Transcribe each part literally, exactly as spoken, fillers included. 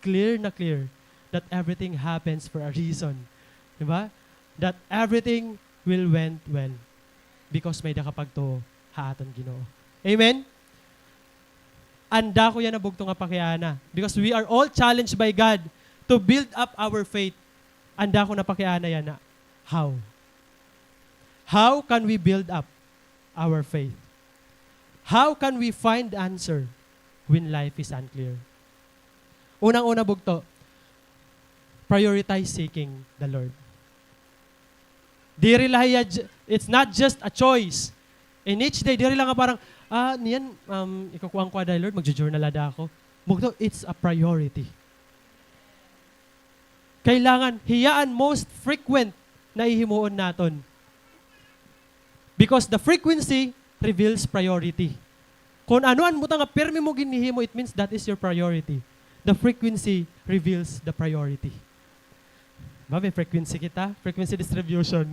clear na clear that everything happens for a reason. Di ba? That everything will went well because may-ada ka pagtuo ha aton Ginoo. Amen? An dako yana, bugto, nga pakiana. Because we are all challenged by God to build up our faith. An dako na pakiana yana. How? How can we build up our faith? How can we find answer when life is unclear? Unang-una, bugto, prioritize seeking the Lord. Diri la hiya j-, it's not just a choice. In each day, diri la nga parang, "Ah, niyan, um, ikukuan ko ada, Lord, magjo-journal ada ako." Bugto, it's a priority. Kailangan hiya an most frequent na hihimuon naton. Because the frequency reveals priority. Kon ano an butang nga pirmi mo ginhihimo, it means that is your priority. The frequency reveals the priority. Ba, may frequency kita? Frequency distribution.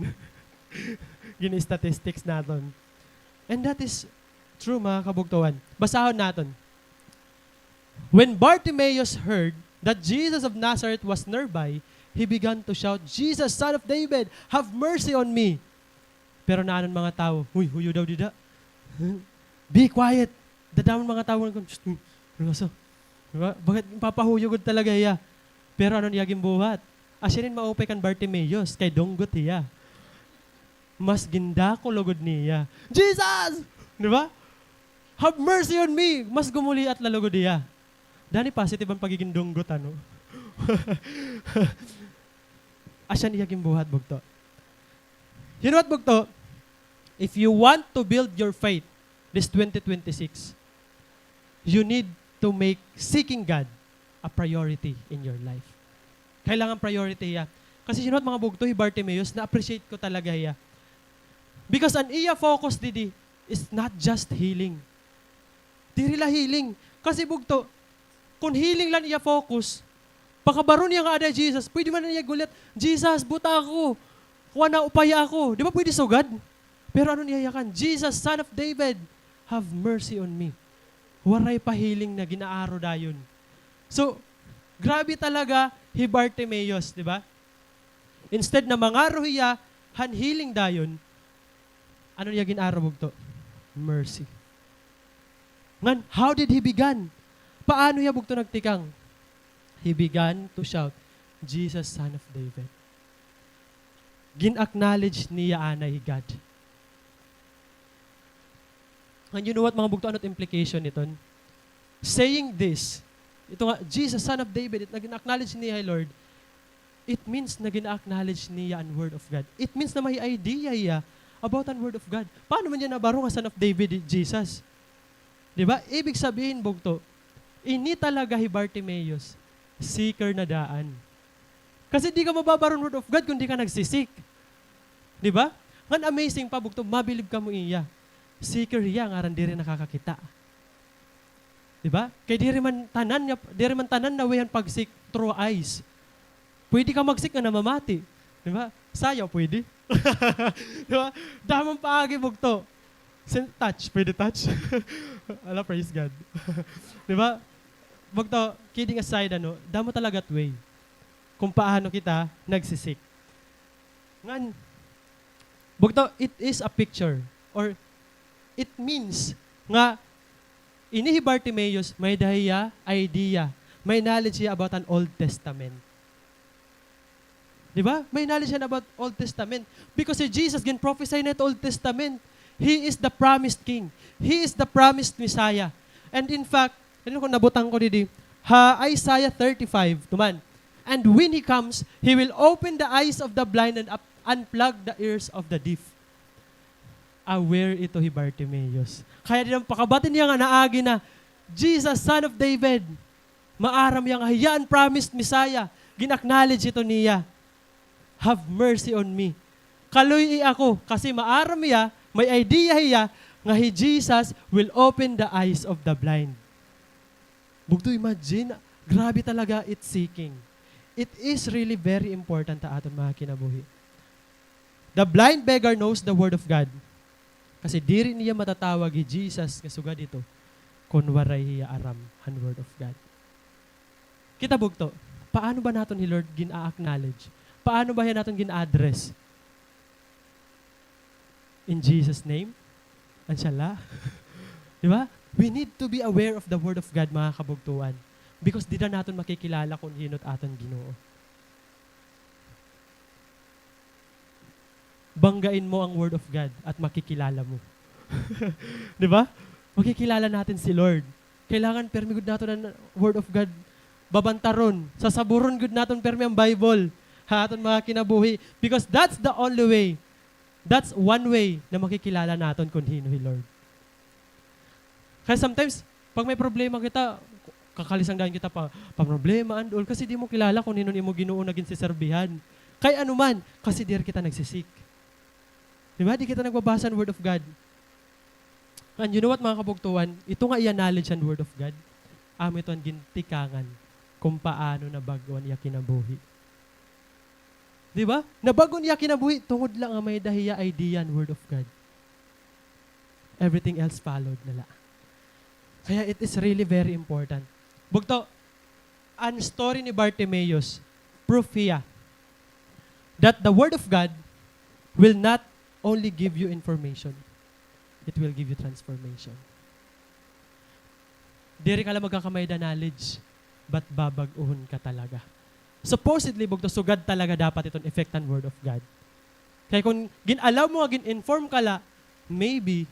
Gini-statistics naton. And that is true, mga kabugtuan. Basahon naton. When Bartimaeus heard that Jesus of Nazareth was nearby, he began to shout, "Jesus, Son of David, have mercy on me." Pero naanon mga tawo, "Huy, huyo daw dida. Be quiet." Dadamo an mga tawo nga, "Shh, hmm, ano sa?" Di ba? Bakit papahuyo gud talaga hiya? Pero ano niya ginbuhat? Asya inin maupay kan Bartimaeus, kay dunggot hiya. Mas gindako lugod niya, "Jesus!" Di ba? "Have mercy on me!" Mas gumuliat la lugod hiya. Dani positive an pagiging dunggot, ano? Asya niya ginbuhat, bugto. You know what, bugto? If you want to build your faith this twenty twenty-six, you need to make seeking God a priority in your life. Kailangan priority hiya. Kasi you know what, mga bugto, hi Bartimaeus, na-appreciate ko talaga hiya. Because an iya focus didi is not just healing. Diri la healing. Kasi bugto, kon healing la an iya focus, pakabaro niya nga ada hi Jesus, pwede man niya gulyat, "Jesus, buta ako. Kuan na, upaya ako." Di ba pwede sugad? Pero ano niya yakan? "Jesus, Son of David, have mercy on me." Waray pa healing na gin-aaro dayon. So, grabe talaga hi Bartimaeus, di ba? Instead na mangaro hiya han healing dayon, ano niya gin-aro, bugto? Mercy. Ngan, how did he began? Paano hiya, bugto, nagtikang? He began to shout, "Jesus, Son of David." Gin-acknowledge niya anay hi God. And you know what, mga bugto, ano it implication niton? Saying this, ito nga, "Jesus, Son of David," it nagin-acknowledge niya hi Lord, it means nagin-acknowledge niya an Word of God. It means na may idea hiya about an Word of God. Paano man niya nabaro nga Son of David hi Jesus? Di ba? Ibig sabihin, bugto, ini talaga hi Bartimaeus, seeker na daan. Kasi di ka mababaro an Word of God kung di ka nagsi-seek. Di ba? Ngan amazing pa, bugto, mabilib kamo iya. Seeker hiya, ngaran diri nakakakita. Di ba? Kay diri man tanan nga, diri man tanan na way han pag-seek through eyes. Pwede ka mag-seek nga namamati. Di ba? Sayaw, pwede. Di ba? Damo an paagi, bugto. Sin-, touch, pwede touch. Ala, praise God. Di ba? Bugto, kidding aside, ano, damo talaga it way kung paano kita nagsi-seek. Ngan, bugto, it is a picture, or it means nga ini hi Bartimaeus, may-ada hiya idea, may knowledge hiya about an Old Testament. Di ba? May knowledge hiya about Old Testament. Because hi Jesus, gin-prophesy na it Old Testament. He is the promised king. He is the promised Messiah. And in fact, ano ko, nabutang ko didi, ha Isaiah thirty-five, tuman. "And when he comes, he will open the eyes of the blind and up-, unplug the ears of the deaf." Aware ito hi Bartimaeus. Kaya dida pakabati niya nga naagi na, "Jesus, Son of David." Maaram hiya nga hiya an promised Messiah. Gin-acknowledge ito niya. "Have mercy on me. Kaluy-i ako." Kasi maaram hiya, may idea hiya nga hi Jesus will open the eyes of the blind. Bugto, imagine, grabe talaga it seeking. It is really very important ha aton mga kinabuhi. The blind beggar knows the word of God. Kasi diri niya matatawag hi Jesus nga sugad hito kon waray hiya aram han word of God. Kita bugto, paano ba naton hi Lord gin-a-acknowledge? Paano ba hiya naton gin-address? In Jesus' name? An siya la? Di ba? We need to be aware of the Word of God, mga kabugtuan. Because dida naton makikilala kon hin-o it aton Ginoo. Banggain mo ang Word of God at makikilala mo. Di ba? Makikilala natin si Lord. Kailangan permi gud naton an Word of God babantaron. Sasaburon gud naton permi an Bible ha aton mga kinabuhi. Because that's the only way. That's one way na makikilala naton kon hin-o hi Lord. Kaya sometimes, pag may problema kita, kakalisanggahan kita pa, pamroblema and all, kasi di mo kilala kon hin-o an imo Ginoo nga ginseserbihan. Kay ano man, kasi diri kita nagsi-seek. Di ba? Di kita nagbabasa han Word of God. And you know what, mga kabugtuan? Ito nga iya knowledge han Word of God, amo ito an gintikangan kon paano nabag-o an iya kinabuhi. Di ba? Nabag-o an iya kinabuhi tungod la nga may-ada hiya idea han Word of God. Everything else followed na la. Kaya it is really very important. Bugto, an story ni Bartimaeus, proof hiya that the Word of God will not only give you information, it will give you transformation. Diri ka la magkakamay-ada knowledge, but babag-ohon ka talaga. Supposedly, bugto, sugad talaga dapat iton effect han Word of God. Kay kon gin-allow mo nga gin-inform ka la, maybe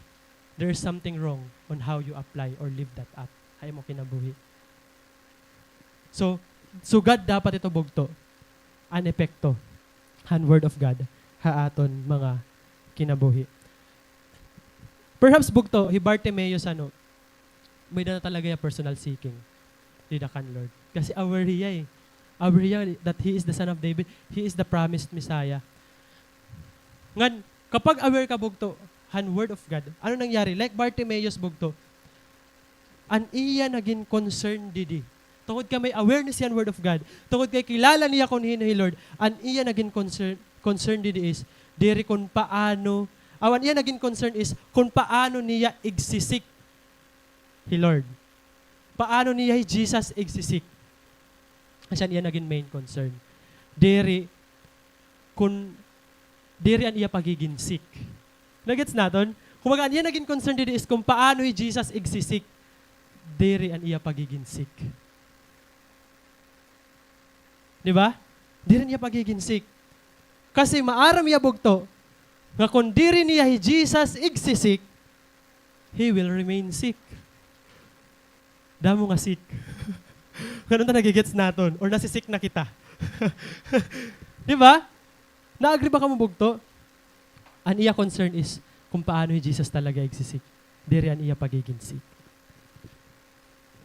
there is something wrong on how you apply or live that out ha imo kinabuhi. So, sugad dapat ito, bugto, an epekto han Word of God ha aton mga kinabuhi. Perhaps, bugto, hi Bartimaeus, ano, may-ada na talaga hiya personal seeking dida kan Lord. Kasi aware hiya, eh. Aware hiya that He is the Son of David. He is the promised Messiah. Ngan, kapag aware ka, bugto, han Word of God, ano nangyari? Like Bartimaeus, bugto, an iya nagin concern didi. Tungod kay may awareness hiya han Word of God, tungod kay kilala niya kon hin-o hi Lord, an iya nagin concern, concern didi is, diri kon paano, aw, an iya nagin concern is kon paano niya igsi-seek hi Lord. Paano niya hi Jesus igsi-seek? Asya an iya nagin main concern. Diri kon, diri an iya pagigin-seek. Nagets naton? Kumbaga, an iya nagin concern didi is kon paano hi Jesus igsi-seek. Diri an iya pagigin-seek. Di ba? Diri an iya pagigin-seek. Kasi maaram hiya, bugto, nga kon diri niya hi Jesus igsi-seek, he will remain sick. Damo nga sick. Ngan unta nagigets naton or nasi-sick na kita. Di ba? Na-agree ba kamo, bugto? An iya concern is kon paano hi Jesus talaga igsi-seek. Diri an iya pagigin-seek.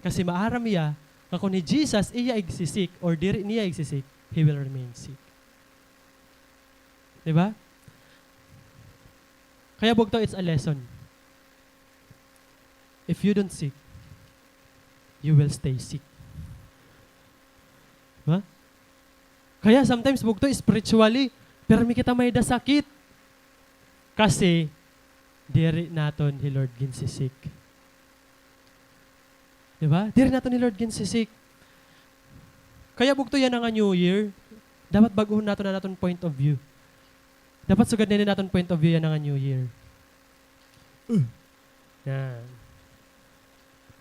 Kasi maaram hiya nga kon hi Jesus iya igsi-seek or diri niya igsi-seek, he will remain sick. Di ba? Kaya, bugto, it's a lesson. If you don't seek, you will stay sick. Di ba? Kaya sometimes, bugto, spiritually, pirmi kita may-ada sakit. Kasi diri naton hi Lord ginsi-seek. Di ba? Diri naton hi Lord ginsi-seek. Kaya, bugto, yana nga New Year, dapat bag-ohon naton an aton point of view. Dapat sugad na ini an aton point of view yana nga New Year. Yan.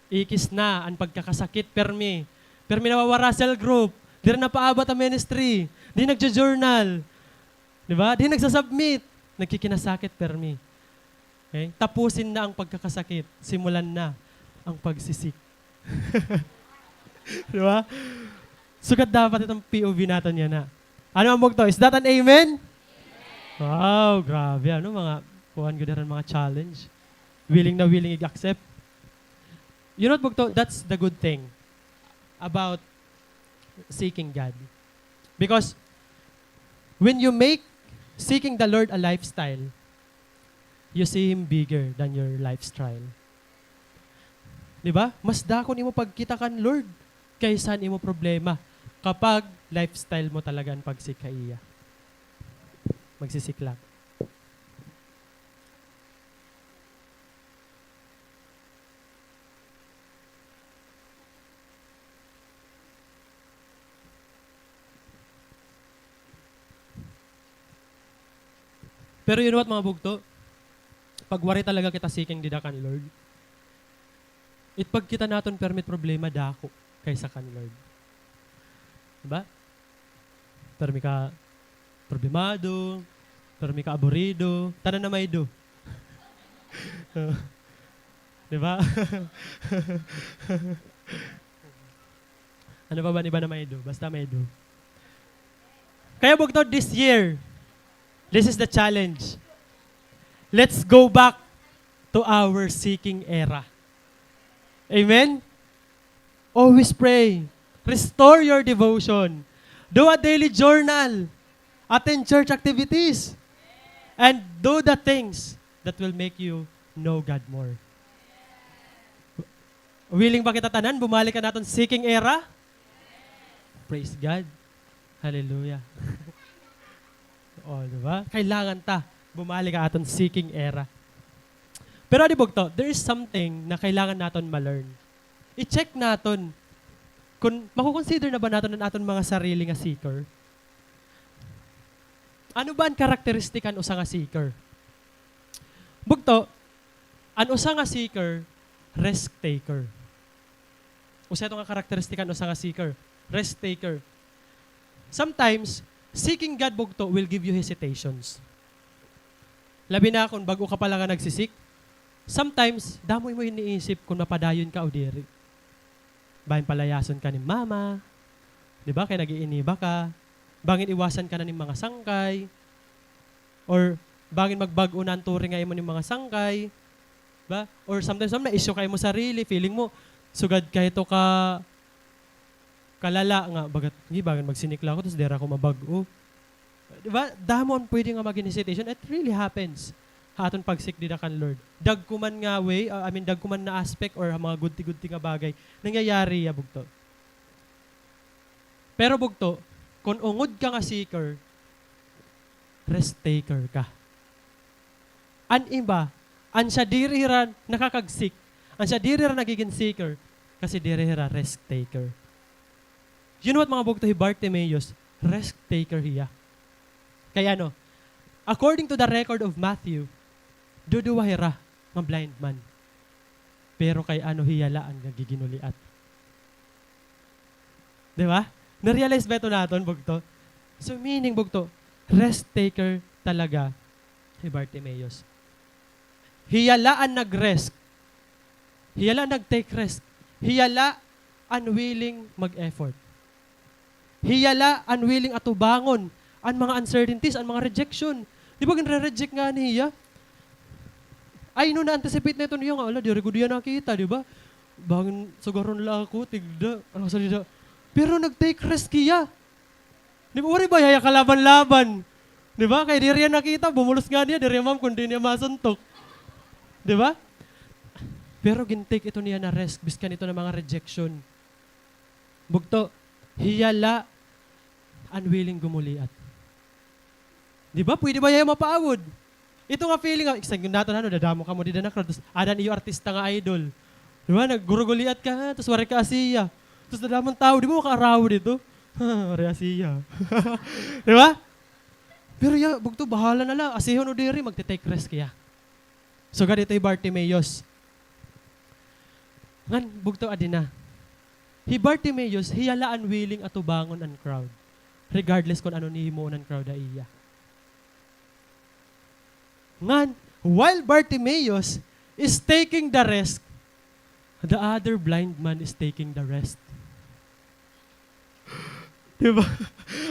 Ikis na an pagkakasakit, pirmi. Pirmi nawawara cell group. Diri na paabat ha ministry. Di nagjo-journal. Di ba? Di nagsa-submit. Nagkikinasakit, pirmi. Okay? Tapusin na ang pagkakasakit. Simulan na ang pagsisik. Di ba? Sugad dapat iton P O V naton yana. Ano an bugto? Is that an amen? Wow, grabe, ano, mga kuan gud hira nga mga challenge. Willing na willing ig-accept. You know what, bugto? That's the good thing about seeking God. Because when you make seeking the Lord a lifestyle, you see Him bigger than your life's trial. Di ba? Mas dako an imo pagkita kan Lord kaysa an imo problema kapag lifestyle mo talaga an pag-seek ha iya. Magsi-seek la. Pero you know what, mga bugto? Pag waray talaga kita seeking dida kan Lord, it pagkita naton permi it problema dako kaysa kan Lord. Diba? Permi ka problemado, permi ka aburido, tanan na may do. Diba? Ano pa ba an iba na may do? Basta may do. Kaya bugto, this year, this is the challenge. Let's go back to our seeking era. Amen? Always pray. Restore your devotion. Do a daily journal. Attend church activities. And do the things that will make you know God more. Willing ba kita tanan bumalik kan aton seeking era? Praise God. Hallelujah. O, di ba? Kailangan ta bumalik ha aton seeking era. Pero adi bugto, there is something na kailangan naton ma-learn. I-check naton kon mako-consider na ba naton an aton mga sarili nga seeker. Ano ba an karakteristik han usa nga seeker? Bugto, an usa nga seeker, risk taker. Usa ito nga karakteristik han usa nga seeker, risk taker. Sometimes, seeking God, bugto, will give you hesitations. Labi na kon bag-o ka pa la nga nagsi-seek, sometimes, damo imo iniisip kon mapadayon ka o diri. Bangin palayason ka ni mama, di ba, kay nag-iiniba ka. Bangin iwasan ka na nin mga sangkay. Or bangin magbag-o na an turing nga imo nin mga sangkay. Ba? Or sometimes, ma'am, na-issue ka imo sarili, feeling mo, sugad ka hito ka, kalala nga, bagat, "Ngi, bangin magsinik la ako, tas diri ako mabag-o." Di ba? Damo an pwede nga magin hesitation. It really happens ha aton pag-seek dida kan Lord. Dagko man nga way, uh, I mean, dagko man na aspect or mga gudti-gudti nga bagay, nangyayari ya, bugto. Pero bugto, kon ungod ka nga seeker, risk taker ka. An iba, an siya diri hira nakakag-seek, an siya diri hira nagigin seeker, kasi diri hira risk taker. You know what, mga bugto, hi Bartimaeus, risk taker hiya. Kay ano, according to the record of Matthew, duduha hira nga blind man. Pero kay ano, hiya la an nagiginuliat. Di ba? Na-realize ba ito naton, bugto? So, meaning, bugto, risk taker talaga hi Bartimaeus. Hiya la an nag-risk. Hiya la an nag-take risk. Hiya la an willing mag-effort. Hiya la an willing atubangon an mga uncertainties, an mga rejection. Di ba, ginre-reject ngani hiya? Ay, no, na-anticipate na ito niya nga, "Ala, diri gud hiya nakita," di ba? "Bangin sugaron la ako, tigda, ano sa dida." Pero nag-take risk hiya. Di ba, waray ba hiya kalaban-laban? Di ba? Kay diri hiya nakita, bumulos ngani hiya, diri, ma'am, kundi niya masuntok. Di ba? Pero gin-take ito niya na risk, biskan ito na mga rejection. Bugto, hiya la an willing gumuliat. Di ba? Pwede ba hiya mapaawod? Ito nga feeling nga, excited naton, ano, dadamo kamo dida na crowd, tas ada an iyo artista nga idol. Di ba? Nagguruguliat ka, tas waray ka asiya. Tas dadamo an tawo, di ba, makaarawod ito? Waray asiya. Di ba? Pero hiya, bugto, bahala na la, asihon o diri, magte-take risk hiya. Sugad ito hi Bartimaeus. Ngan, bugto, adi na. Hi Bartimaeus, hiya la an willing atubangon an crowd, regardless kon ano an hihimuon han crowd ha iya. Ngan, while Bartimaeus is taking the risk, the other blind man is taking the rest. Di ba?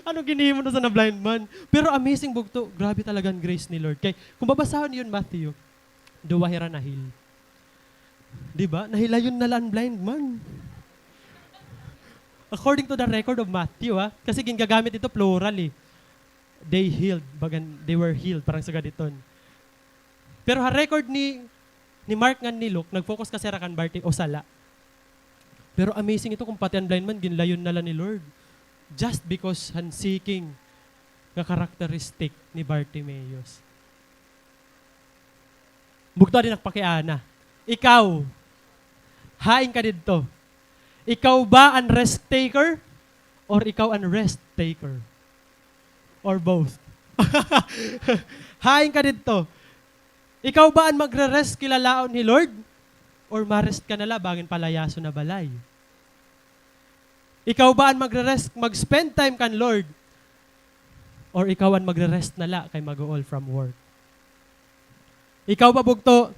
Ano ginhimo na sa na blind man? Pero amazing, bugto, grabe talaga an grace ni Lord. Kay, kung babasahon niyo an Matthew, duha hira na-heal. Di ba? Nahilayon na la an blind man. According to the record of Matthew, ha? Kasi gingagamit ito plural, eh. They healed, bagan, they were healed, parang sugad iton. Pero ha record ni, ni Mark ngan ni Luke, nag-focus kasi hira kan Barti-, usa la. Pero amazing ito kung pati an blind man, ginlayon na la ni Lord. Just because han seeking nga characteristic ni Bartimaeus. Bugto, adi na ak pakiana. Ikaw, hain ka didto? Ikaw ba an risk taker or ikaw an rest taker? Or both? Hain ka didto. Ikaw ba an magre-rest kilalaon hi Lord? Or ma-rest ka na la bangin palayason na balay? Ikaw ba an magre-rest, mag-spend time kan Lord? Or ikaw an magre-rest na la kay mag-o-all from work? Ikaw ba, bugto,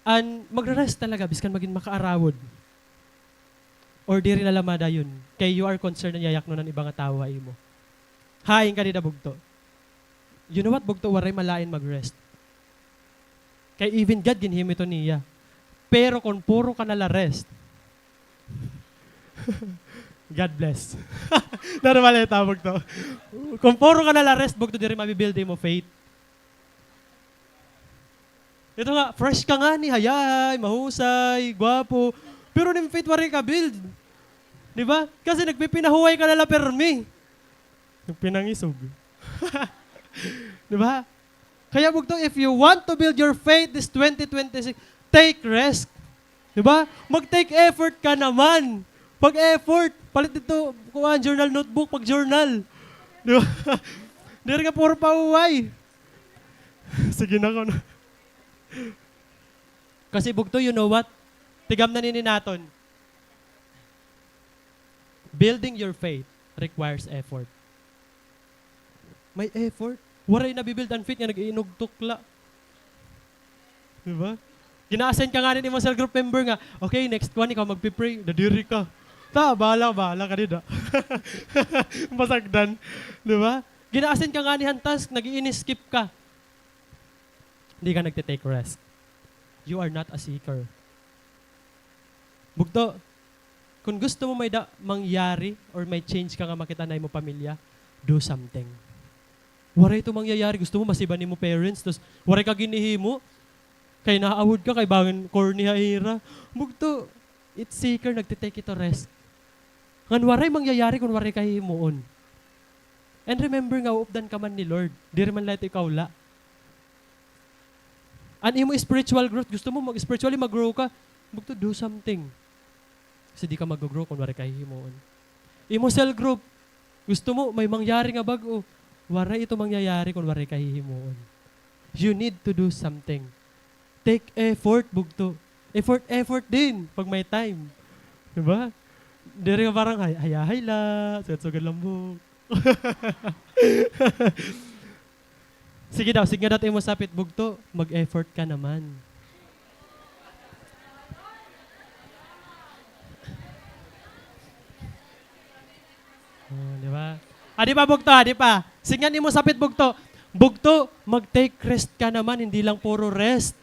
an magre-rest talaga biskan magin makaarawod? Or diri na la madayon kay you are concerned na yayaknon an iba nga tawo ha imo? Hain ka dida, bugto. You know what, bugto, waray malain mag-rest. Kay even God ginhimo ito niya. Pero kon puro ka na la rest, God bless. Normal ito, bugto. Kon puro ka na la rest, bugto, diri mabi-build imo faith. Ito nga, fresh ka ngani, hayay, mahusay, gwapo. Pero an im faith waray ka-build. Di ba? Kasi nagpipinahuway ka na la permi. Nagpinangisog. Di ba? Kaya, bugto, if you want to build your faith this twenty twenty-six, take risk. Di ba? Mag-take effort ka naman. Pag-effort. Palit didto, kuan, journal notebook, pag-journal. Di ba? Diri ka puro pahuway. Sige na ko na. Kasi, bugto, you know what? Tigamnan ini naton. Building your faith requires effort. May effort. Waray nabi-build an faith nga nag-iinugtok la. Di ba? Gina-assign ka ngani han imo cell group member nga, "Okay, next one, ikaw magpi-pray." Nadiri ka. Ta, bahala, bahala ka dida. Masagdan. Di ba? Gina-assign ka ngani han task, nag-i-skip ka. Di ka nagte-take risk. You are not a seeker. Bugto, kon gusto mo may da mangyari or may change ka nga makita na imo pamilya, do something. Waray ito mangyayari. Gusto mo masiba nimo parents, tas waray ka ginhihimo. Kay naawod ka, kay bangin corny ha ira. Bugto, it seeker, nagte-take ito risk. Ngan waray mangyayari kon waray ka hihimuon. And remember nga, uupdan ka man ni Lord. Diri man la ito ikaw la. An imo spiritual growth, gusto mo mag-, spiritually mag-grow ka, bugto, do something. Kasi di ka mag-grow kon waray ka hihimuon. Imo cell group, gusto mo may mangyari nga bag-o, waray ito mangyayari kon waray ka hihimuon. You need to do something. Take effort, bugto. Effort, effort din pag may time. Di ba? Diri nga parang hay-, hayahay la, sugad-sugad lang buhok. Sige daw, sige daw it imo sapit, bugto, mag-effort ka naman. Oh, di ba? Ah, di pa, bugto, ah, di pa. Sige it imo sapit, bugto. Bugto, mag-take rest ka naman, hindi lang puro rest.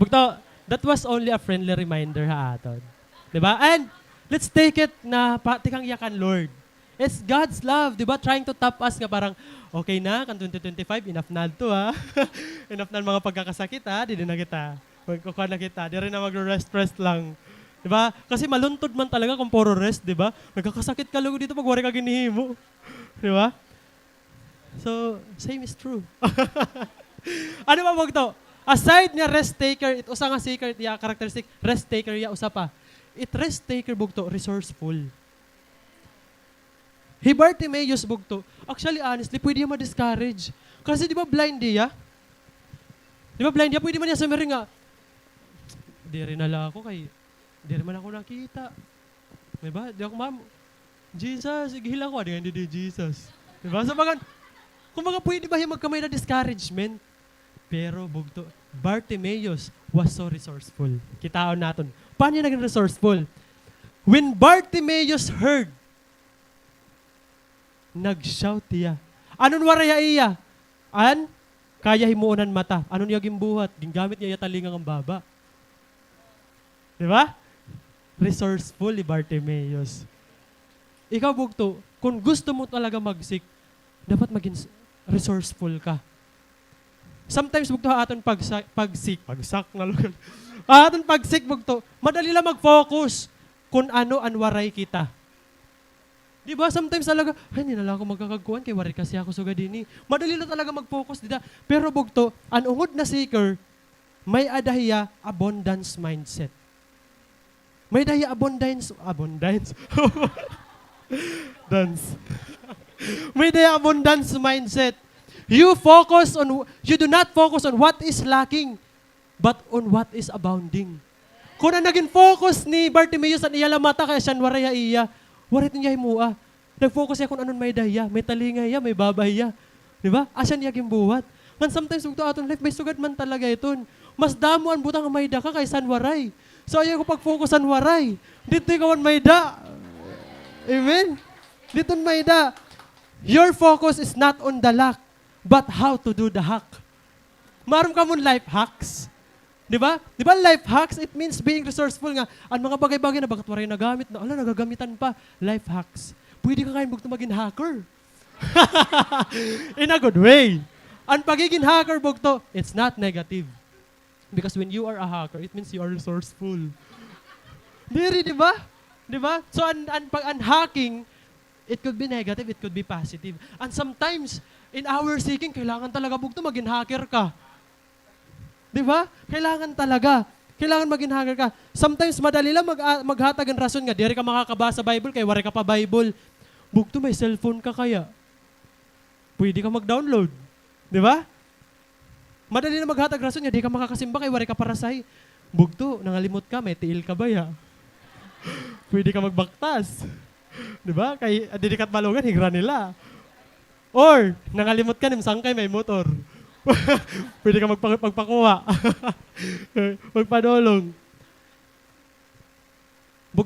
Bugto, that was only a friendly reminder ha aton. Di ba? And let's take it na pa-, tikang yakan, Lord. It's God's love, di ba? Trying to tap us nga parang, "Okay na, kan twenty twenty-five, enough na adto, ha? Enough na an mga pagkakasakit, ha? Didi na kita. Magkukuha na kita. Diri na magre-rest-rest lang." Di ba? Kasi maluntod man talaga kung puro rest, di ba? Nagkakasakit ka lugod dito pag waray ka ginhihimo. Di ba? So, same is true. Ano pa, bugto? Aside nga risk taker, it usa nga seeker, iya characteristic, risk taker, iya usa pa. It risk taker, bugto, resourceful. Hi Bartimaeus, bugto. Actually, honestly, pwede iya ma-discourage. Kasi di ba blind iya? Di ba blind iya? Pwede man iya sumiring nga, "Diri na la ako kay diri man ako nakita." Di ba? Di ako, "Ma'am, Jesus, ighil ako." Adi nga, "Didi, Jesus." Di ba? So, bagan, kumbaga, pwede ba hiya magkamay-ada discouragement? Pero, bugto, Bartimaeus was so resourceful. Kitaon naton. Paano hiya naging resourceful? When Bartimaeus heard, nag-shout hiya. Ano an waray ha iya? An kaya himuon han mata. Ano niya ginbuhat? Gingamit niya iya talinga ngan baba. Di ba? Resourceful hi Bartimaeus. Ikaw, bugto, kon gusto mo talaga mag-seek, dapat maging s-, resourceful ka. Sometimes, bugto, ha aton pagsa-, pag-seek, pagsak na lugar. Ha aton pag-seek, bugto, madali la mag-focus kon ano an waray kita. Di ba? Sometimes talaga, "Ay, hindi na la ako magkakagkuan kay waray kasi ako sugad hini." Madali la talaga mag-focus dida. Pero, bugto, an ungod na seeker, May-ada hiya abundance mindset. May-ada hiya abundance, abundance. Dance. May-ada hiya abundance mindset. You focus on, you do not focus on what is lacking, but on what is abounding. Kon an nagin focus ni Bartimaeus an iya la mata kay asya an waray ha iya, waray iton iya himoa. Nag-focus hiya kon ano an may-ada hiya, may talinga hiya, may baba hiya. Di ba? Asya an iya ginbuhat. Ngan sometimes bugto aton life, may sugad man talaga iton. Mas damo an butang nga may-ada ka kaysa an waray. So, ayaw ko pag-focus an waray. Didto ikaw an may-ada. Amen? Didto an may-ada. Your focus is not on the lack, but how to do the hack. Maaram kamo hin life hacks? Di ba? Di ba life hacks, it means being resourceful nga. An mga bagay-bagay na baga it waray nagamit na, ala, nagagamitan pa. Life hacks. Pwede ka ngay-an bugto magin hacker. In a good way. An pagigin hacker bugto, it's not negative. Because when you are a hacker, it means you are resourceful. Diri, di ba? Di ba? So, an, an, pag, an hacking, it could be negative, it could be positive. And sometimes, in our seeking, kailangan talaga bugto magin hacker ka. Di ba? Kailangan talaga. Kailangan magin hacker ka. Sometimes, madali lang mag-, ah, maghatag hin rason nga, diri ka makakabasa Bible kay waray ka pa Bible. Bugto, may cellphone ka kaya. Pwede ka mag-download. Di ba? Madali lang maghatag rason nga, di ka makakasimba kay waray ka parasahe. Bugto, nangalimot ka, may tiil ka baya. Pwede ka magbaktas. Di ba? Kay, ah, diri ka it Balogan, higra nila. Or, nangalimot ka, nimsangkay may motor. Pwede ka magpa-, magpakuha. Magpadulong.